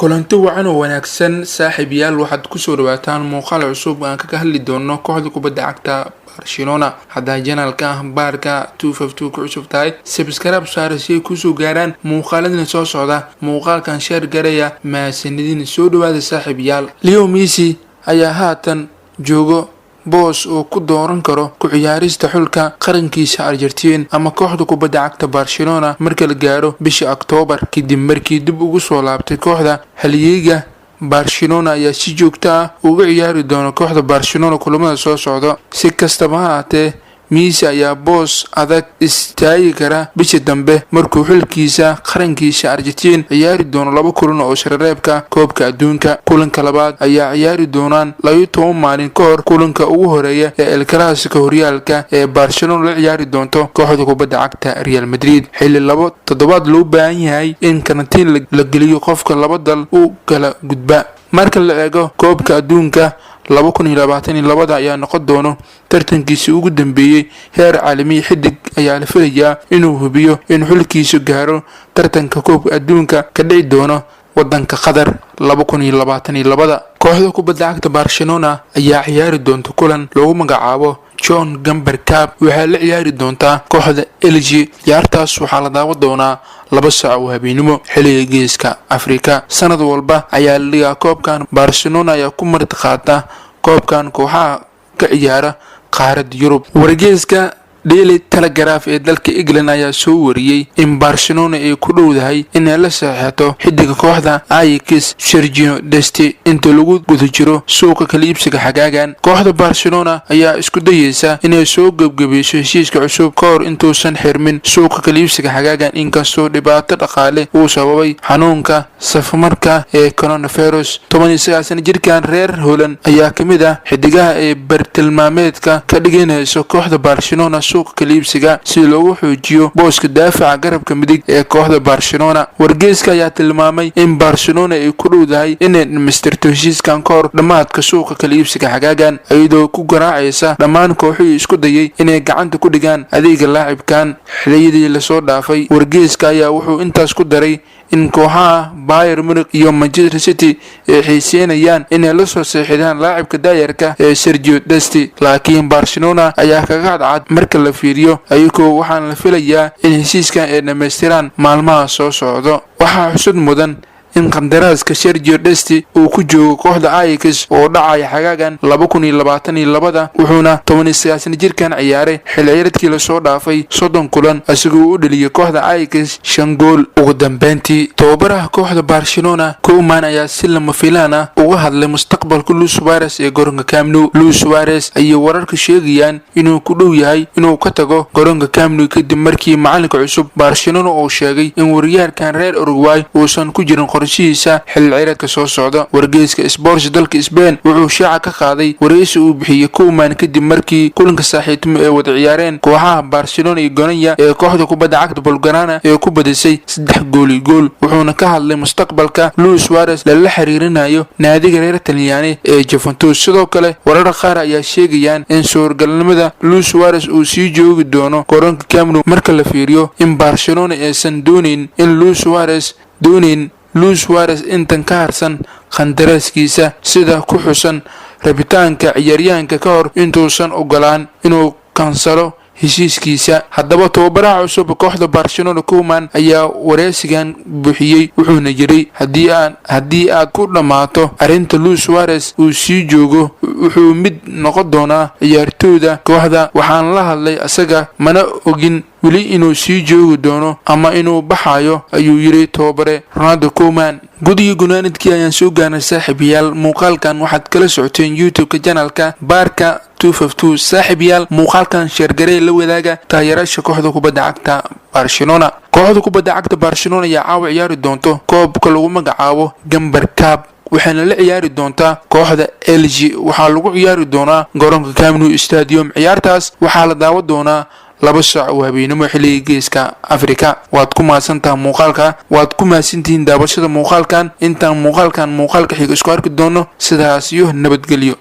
Kulanti wacan oo wanaagsan, saaxiibayaal. Waxaad kusoo dhawaataan muuqaal cusub aan kaga hadli doono kooxda kubadda cagta Barcelona. Haddaa channelka ah Baarka 252 ku cusub tahay, subscribe saara si ay kusoo gaaraan muuqaaladina soo socda. Muuqaalkan share garaya. Mahadsanidin. Soo dhawaada, saaxiibayaal. Leo Messi ayaa haatan joogo boos uu ku dooran karo ku ciyaarista xulka qarankiisa Argentin ama kooxda kubadda cagta Barcelona marka la gaaro bisha Octoobar, kadib markii dib ugu soo laabtay kooxda. Halyeeyga Barcelona ayaa si joogto ah uga ciyaari doona kooxda Barcelona kulamada soo socda. Si kastaba ha ahaatee, Messi ayaa boos adag istaagi kara bisha dambe markuu xulkiisa qarankiisa Argentin ciyaari doono laba kulan oo shareebka koobka adduunka. Kulanka labaad ayaa ciyaari doonaan 12 maalin ka hor kulanka ugu horeeya ee El Clasico horyaalka ee Barcelona la ciyaari doonto kooxda kubadda cagta Real Madrid, xilli 2 toddobaad loo baahan yahay in karantiin la geliyo qofka laba dal u kala gudba. Marka la eego koobka adduunka 2022 ayaa noqon doono tartankiisii ugu dambeeyey heer caalamiya. Xidig ayaa la filayaa inuu hubiyo in xulkiisu gaaro tartanka koobka adduunka ka dhici doono wadanka Qatar 2022. Kooxda kubadda cagta Barcelona ayaa ciyaari doonta kulan loogu magacaabo Joan Gamper Cup. Waxaa la ciyaari doontaa kooxda Elche. Ciyaartaas waxaa la daawan doonaa 2 saac oo habeenimo xilliga Geeska Afrika. Sanad walba ayaa la dhigaa koobkan. Barcelona ayaa ku marti qaata koobkan kooxaha ka ciyaara qaaradda Yurub. Wargeyska Daily Telegraph ee dalka England ayaa soo wariyey in Barcelona ay ku dhowdahay inay la saxiixato xidiga kooxda Ajax, Sergio Dest, inta lagu guda jiro suuqa kala iibsiga xagaagan. Kooxda Barcelona ayaa isku dayeysa inay soo gebgabayso heshiiska cusub ka hor intuusan xirmin suuqa kala iibsiga xagaagan, inkastoo dhibaato dhaqaale uu sababay xanuunka safmarka ee coronavirus. 19 sana jirkan reer Holland ayaa kamid ah xidigaha ee bartilmaameedka ka dhiganayso kooxda Barcelona suuqa kala iibsiga, si loogu xoojiyo booska daafaca garabka midig ee kooxda Barcelona. Wargeyska ayaa tilmaamay in Barcelona ay ku dhowdahay inay dhamaystirto heshiiskan ka hor dhammaadka suuqa kala iibsiga xagaagan, iyadoo ku garaacaysa dhammaan kooxihii isku dayay inay gacanta ku dhigaan adeega laacibkan xiliyadii lasoo dhaafay. Wargeyska ayaa wuxuu intaas ku daray in kooxaha Bayern Munich iyo Manchester City ay xiiseynayaan inay la soo seexidaan laacibka daayarka ee Sergio Dest, laakiin Barcelona ayaa kaga cadcad marka la fiiriyo ayagoo. Waxaana la filayaa in heshiiskan ay dhammaystiraan maalmaha soo socdo. Waxaa xusud mudan in qandaraaska Sergio Dest uu ku joogo kooxda Ajax oo dhacaya xagaagan 2022, wuxuuna 19 sana jirkan ciyaaray xilli ciyaareedkii lasoo dhaafay 30 kulan, isagoo u dhaliyay kooxda Ajax shan gool. Ugu dambeyntii, tababaraha kooxda Barcelona Koeman ayaa si lama filaan ah uga hadlay mustaqbalka Luis Suarez ee garoonka Camp Nou. Luis Suarez ayay wararka sheegayaan inuu ku dhow yahay inuu ka tago garoonka Camp Nou, kadib markii macalinka cusub Barcelona uu sheegay in waryaarkan reer Uruguay uusan ku jirin qorshihiisa xilli ciyaareedka soo socda. Wargeyska Sports dalka Spain wuxuu shaaca ka qaaday wareysi uu bixiyey Koeman kadib markii kulanka saaxiibtimo ay wada ciyaareen kooxaha Barcelona iyo Girona ee kooxda kubadda cagta Blaugrana ee ku badisay 3 gool iyo gool, wuxuuna ka hadlay mustaqbalka Luis Suarez lala xiriirinayo naadiga reer Talyaani ee Juventus. Sidoo kale, warar qaar ayaa sheegayaan in suurgalnimada Luis Suarez uu sii joogi doono garoonka Camp Nou, marka la fiiriyo in Barcelona aysan doonayn in Luis Suarez doonayn Luis Suarez intan ka harsan qandaraaskiisa, sida ku xusan rabitaanka ciyaaryahanka, ka hor intuusan ogolaan inuu kansalo heshiiskiisa. Haddaba, tababaraha cusub kooxda Barcelona Koeman ayaa wareysigan buuxiyey, wuxuuna yidhi: Haddii aad ku dhammaato arrinta Luis Suarez uu sii joogo, wuxuu mid noqon doonaa ciyaartooyda kooxda. Waxaan la hadlay asaga, mana ogin weli inuu sii joogi doono ama inuu baxayo," ayuu yidhi tababare Ronald Koeman. Gudigii gunaanadkii ayaan soo gaarnay, saaxiibayaal. Muuqaalkan waxaad kala socoteen YouTube-ka channelka Baarka. Saaxiibayaal, muuqaalkan share garee, la wadaaga taageerayaasha kooxda kubadda cagta Barcelona. Kooxda kubadda cagta Barcelona ayaa caawa ciyaari doonto koobka lagu magacaabo Gamper Cup, waxayna la ciyaari doontaa kooxda Elche. Waxaa lagu ciyaari doonaa garoonka Camp Nou Stadium. Ciyaartaas waxaa la daawan doonaa 2 saac oo habeenimo xilliga Geeska Afrika. Waad ku mahadsantaha muuqaalka, waad ku mahadsantihiin daawashada muuqaalkan. Intaan muuqaalkan muuqaalka xiga isku arki doono, sidaas iyo nabadgelyo.